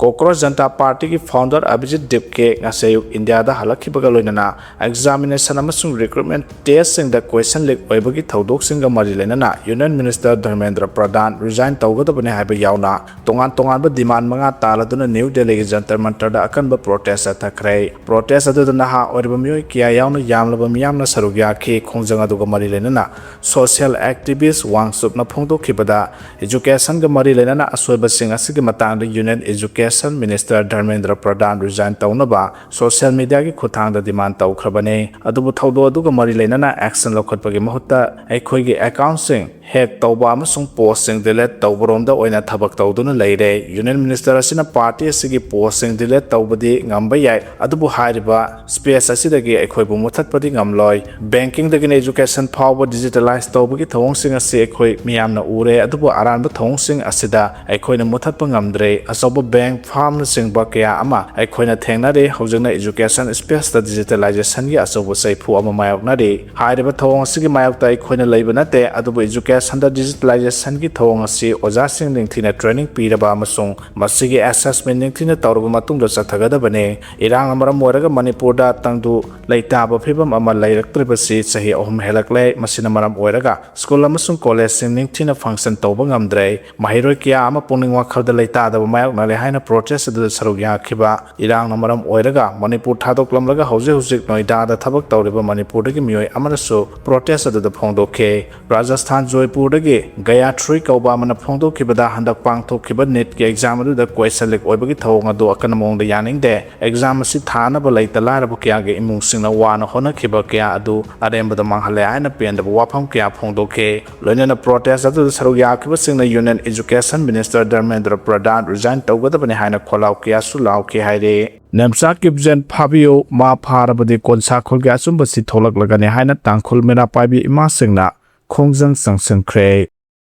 ꯀꯣꯀ꯭ꯔꯣꯖ ꯖꯟꯇꯥ ꯄꯥꯔꯇꯤꯒꯤ ꯐꯥꯎꯟꯗꯔ ꯑꯚꯤꯖꯤꯠ ꯗꯤꯞꯀꯦ ꯉꯁꯤ ꯑꯌꯨꯛ ꯏꯟꯗꯤꯌꯥꯗ ꯍꯜꯂꯛꯈꯤꯕꯒ ꯂꯣꯏꯅꯅ ꯑꯦꯛꯖꯥꯃꯤꯅꯦꯁꯟ ꯑꯃꯁꯨꯡ ꯔꯤꯀ꯭ꯔꯨꯠꯃꯦꯟ ꯇꯦꯁꯁꯤꯡꯗ ꯀꯣꯏꯁꯟ ꯂꯤꯛ ꯑꯣꯏꯕꯒꯤ ꯊꯧꯗꯣꯛꯁꯤꯡꯒ ꯃꯔꯤ ꯂꯩꯅꯅ ꯌꯨꯅꯤꯌꯟ ꯃꯤꯅꯤꯁꯇꯔ ꯙꯔꯃꯦꯟꯗ꯭ꯔ ꯄ꯭ꯔꯙꯥꯟ ꯔꯤꯖꯥꯏꯟ ꯇꯧꯒꯗꯕꯅꯤ ꯍꯥꯏꯕ ꯌꯥꯎꯅ ꯇꯣꯉꯥꯟ ꯇꯣꯉꯥꯟꯕ ꯗꯤꯃꯥꯟ ꯃꯉꯥ ꯇꯥꯜꯂꯗꯨꯅ ꯅ꯭ꯌꯨ ꯗꯦꯜꯂꯤꯒꯤ ꯖꯟꯇꯔ ꯃꯟꯇꯔꯗ ꯑꯀꯟꯕ ꯄ꯭ꯔꯣꯇꯦꯁ ꯆꯠꯊꯈ꯭ꯔꯦ꯫ ꯄ꯭ꯔꯣꯇꯦꯁ ꯑꯗꯨꯗ ꯅꯍꯥ ꯑꯣꯏꯔꯤꯕ ꯃꯤꯑꯣꯏ ꯀꯌꯥ ꯌꯥꯎꯅ ꯌꯥꯝꯂꯕ ꯃꯤꯌꯥꯝꯅ ꯁꯔꯨꯛ ꯌꯥꯈꯤ꯫ ꯈꯣꯡꯖꯪ ꯑꯗꯨꯒ ꯃꯔꯤ ꯂꯩꯅꯅ ꯁꯣꯁꯤꯌꯦꯜ ꯑꯦꯛꯇꯤꯚꯤꯁ꯭ꯠ ꯋꯥꯡꯆꯨꯞꯅ ꯐꯣꯡꯗꯣꯛꯈꯤꯕꯗ, ꯑꯦꯖꯨꯀꯦꯁꯟꯒ ꯃꯔꯤ ꯂꯩꯅꯅ ꯑꯁꯣꯏꯕꯁꯤꯡ ꯑꯁꯤꯒꯤ ꯃꯇꯥꯡꯗ ꯌꯨꯅꯤꯌꯟ ꯑꯦꯖꯨꯀꯦꯁꯟ ꯃꯤꯅꯤꯁꯇꯔ ꯙꯔꯃꯦꯟꯗ꯭ꯔ ꯄ꯭ꯔꯙꯥꯟ ꯔꯤꯖꯥꯏꯟ ꯇꯧꯅꯕ ꯁꯣꯁꯤꯌꯦꯜ ꯃꯤꯗꯤꯌꯥꯒꯤ ꯈꯨꯠꯊꯥꯡꯗ ꯗꯤꯃꯥꯟ ꯇꯧꯈ꯭ꯔꯕꯅꯤ꯫ ꯑꯗꯨꯕꯨ ꯊꯧꯗꯣꯛ ꯑꯗꯨꯒ ꯃꯔꯤ ꯂꯩꯅꯅ ꯑꯦꯛꯁꯟ ꯂꯧꯈꯠꯄꯒꯤ ꯃꯍꯨꯠꯇ ꯑꯩꯈꯣꯏꯒꯤ ꯑꯦꯀꯥꯎꯟꯠꯁꯤꯡ ꯍꯦꯛ ꯇꯧꯕ ꯑꯃꯁꯨꯡ ꯄꯣꯁꯁꯤꯡ ꯗꯤꯂꯤꯠ ꯇꯧꯕꯔꯣꯝꯗ ꯑꯣꯏꯅ ꯊꯕꯛ ꯇꯧꯗꯨꯅ ꯂꯩꯔꯦ꯫ ꯌꯨꯅꯤꯌꯟ ꯃꯤꯅꯤꯁꯇꯔ ꯑꯁꯤꯅ ꯄꯥꯔꯇꯤ ꯑꯁꯤꯒꯤ ꯄꯣꯁꯁꯤꯡ ꯗꯤꯂꯤꯠ ꯇꯧꯕꯗꯤ ꯉꯝꯕ ꯌꯥꯏ, ꯑꯗꯨꯕꯨ ꯍꯥꯏꯔꯤꯕ ꯁ꯭ꯄꯦꯁ ꯑꯁꯤꯗꯒꯤ ꯑꯩꯈꯣꯏꯕꯨ ꯃꯨꯊꯠꯄꯗꯤ ꯉꯝꯂꯣꯏ꯫ ꯕꯦꯡꯀꯤꯡꯗꯒꯤꯅ ꯑꯦꯖꯨꯀꯦꯁꯟ ꯐꯥꯎꯕ ꯗꯤꯖꯤꯇꯦꯂꯥꯏꯖ ꯇꯧꯕꯒꯤ ꯊꯧꯑꯣꯡꯁꯤꯡ ꯑꯁꯤ ꯑꯩꯈꯣꯏ ꯃꯤꯌꯥꯝꯅ ꯎꯔꯦ, ꯑꯗꯨꯕꯨ ꯑꯔꯥꯟꯕ ꯊꯧꯑꯣꯡꯁꯤꯡ ꯑꯁꯤꯗ ꯑꯩꯈꯣꯏꯅ ꯃꯨꯊꯠꯄ ꯉꯝꯗ꯭ꯔꯦ꯫ ꯑꯆꯧꯕ ꯕꯦꯡꯛ, ꯐꯥꯔꯝꯅꯆꯤꯡꯕ ꯀꯌꯥ ꯑꯃ ꯑꯩꯈꯣꯏꯅ ꯊꯦꯡꯅꯔꯦ꯫ ꯍꯧꯖꯤꯛꯅ ꯑꯦꯖꯨꯀꯦꯁꯟ ꯁ꯭ꯄꯦꯁꯇ ꯗꯤꯖꯤꯇꯦꯂꯥꯏꯖꯦꯁꯟꯒꯤ ꯑꯆꯧꯕ ꯆꯩꯐꯨ ꯑꯃ ꯃꯥꯌꯣꯛꯅꯔꯤ꯫ ꯍꯥꯏꯔꯤꯕ ꯊꯧꯑꯣꯡ ꯑꯁꯤꯒꯤ ꯃꯥꯌꯣꯛꯇ ꯑꯩꯈꯣꯏꯅ ꯂꯩꯕ ꯅꯠꯇꯦ, ꯑꯗꯨꯕꯨ ꯑꯦꯖꯨꯀꯦꯁꯟꯗ ꯗꯤꯖꯤꯇꯦꯂꯥꯏꯖꯦꯁꯟꯒꯤ ꯊꯧꯑꯣꯡ ꯑꯁꯤ ꯑꯣꯖꯥꯁꯤꯡ ꯅꯤꯡꯊꯤꯅ ꯇ꯭ꯔꯦꯅꯤꯡ ꯄꯤꯔꯕ ꯑꯃꯁꯨꯡ ꯃꯁꯤꯒꯤ ꯑꯦꯁꯦꯁꯃꯦꯟ ꯅꯤꯡꯊꯤꯅ ꯇꯧꯔꯕ ꯃꯇꯨꯡꯗ ꯆꯠꯊꯒꯗꯕꯅꯤ꯫ ꯏꯔꯥꯡꯅ ꯃꯔꯝ ꯑꯣꯏꯔꯒ ꯃꯅꯤꯄꯨꯔꯗ ꯇꯪꯗꯨ ꯂꯩꯇꯥꯕ ꯐꯤꯕꯝ ꯑꯃ ꯂꯩꯔꯛꯇ꯭ꯔꯤꯕꯁꯤ ꯆꯍꯤ ꯑꯍꯨꯝ ꯍꯦꯜꯂꯛꯂꯦ꯫ ꯃꯁꯤꯅ ꯃꯔꯝ ꯑꯣꯏꯔꯒ ꯁ꯭ꯀꯨꯜ ꯑꯃꯁꯨꯡ ꯀꯣꯂꯦꯖꯁꯤꯡ ꯅꯤꯡꯊꯤꯅ ꯐꯪꯁꯟ ꯇꯧꯕ ꯉꯝꯗ꯭ꯔꯦ꯫ ꯃꯍꯩꯔꯣꯏ ꯀꯌꯥ ꯑꯃ ꯄꯨꯛꯅꯤꯡ ꯋꯥꯈꯜꯗ ꯂꯩꯇꯥꯗꯕ ꯃꯥꯌꯣꯛꯅꯔꯦ ꯍꯥꯏꯅ ꯄ꯭ꯔꯣꯇꯦꯁ ꯑꯗꯨꯗ ꯁꯔꯨꯛ ꯌꯥꯈꯤꯕ ꯏꯔꯥꯡꯅ ꯃꯔꯝ ꯑꯣꯏꯔꯒ ꯃꯅꯤꯄꯨꯔ ꯊꯥꯗꯣꯛꯂꯝꯂꯒ ꯍꯧꯖꯤꯛ ꯍꯧꯖꯤꯛ ꯅꯣꯏꯗꯥꯗ ꯊꯕꯛ ꯇꯧꯔꯤꯕ ꯃꯅꯤꯄꯨꯔꯗꯒꯤ ꯃꯤꯑꯣꯏ ꯑꯃꯅꯁꯨ ꯄ꯭ꯔꯣꯇꯦꯁ ꯑꯗꯨꯗ ꯐꯣꯡꯗꯣꯛꯈꯤ꯫ ꯔꯥꯖꯁꯊꯥꯟ ꯖꯣꯏꯄꯨꯔꯗꯒꯤ ꯒꯌꯥꯊ꯭ꯔꯤ ꯀꯧꯕ ꯑꯃꯅ ꯐꯣꯡꯗꯣꯛꯈꯤꯕꯗ, ꯍꯟꯗꯛ ꯄꯥꯡꯊꯣꯛꯈꯤꯕ ꯅꯤꯠꯀꯤ ꯑꯦꯛꯖꯥꯝ ꯑꯗꯨꯗ ꯀꯣꯏꯁꯟ ꯂꯤꯛ ꯑꯣꯏꯕꯒꯤ ꯊꯧꯑꯣꯡ ꯑꯗꯨ ꯑꯀꯟꯕ ꯃꯑꯣꯡꯗ ꯌꯥꯅꯤꯡꯗꯦ꯫ ꯑꯦꯛꯖꯥꯝ ꯑꯁꯤ ꯊꯥꯅꯕ ꯂꯩꯇ ꯂꯥꯏꯔꯕ ꯀꯌꯥꯒꯤ ꯏꯃꯨꯡꯁꯤꯡꯅ ꯋꯥꯅ ꯍꯣꯠꯅꯈꯤꯕ ꯀꯌꯥ ꯑꯗꯨ ꯑꯔꯦꯝꯕꯗ ꯃꯥꯡꯍꯜꯂꯦ ꯍꯥꯏꯅ ꯄꯦꯟꯗꯕ ꯋꯥꯐꯝ ꯀꯌꯥ ꯐꯣꯡꯗꯣꯛꯈꯤ꯫ ꯂꯣꯏꯅꯅ ꯄ꯭ꯔꯣꯇꯦꯁ ꯑꯗꯨꯗ ꯁꯔꯨꯛ ꯌꯥꯈꯤꯕꯁꯤꯡꯅ ꯌꯨꯅꯤꯌꯟ ꯑꯦꯖꯨꯀꯦꯁꯟ ꯃꯤꯅꯤꯁꯇꯔ ꯙꯔꯃꯦꯟꯗ꯭ꯔ ꯄ꯭ꯔꯙꯥꯟ ꯔꯤꯖꯥꯏꯟ ꯇꯧꯒꯗꯕꯅꯤ ꯍꯥꯏꯅ ꯈꯣꯜꯂꯥꯎ ꯀꯌꯥꯁꯨ ꯂꯥꯎꯈꯤ ꯍꯥꯏꯔꯤ꯫ ꯅꯦꯝꯆꯥ ꯀꯤꯞꯖꯦꯟ ꯐꯥꯕꯤꯌꯨ, ꯃꯥ ꯐꯥꯔꯕꯗꯤ ꯀꯣꯟꯁꯥꯈꯣꯜꯒꯤ ꯑꯆꯨꯝꯕꯁꯤ ꯊꯣꯛꯂꯛꯂꯒꯅꯤ ꯍꯥꯏꯅ ꯇꯥꯡꯈꯨꯜ ꯃꯩꯔꯥ ꯄꯥꯏꯕꯤ ꯏꯃꯥꯁꯤꯡꯅ ꯈꯣꯡꯖꯪ ꯆꯪꯁꯤꯟꯈ꯭ꯔꯦ꯫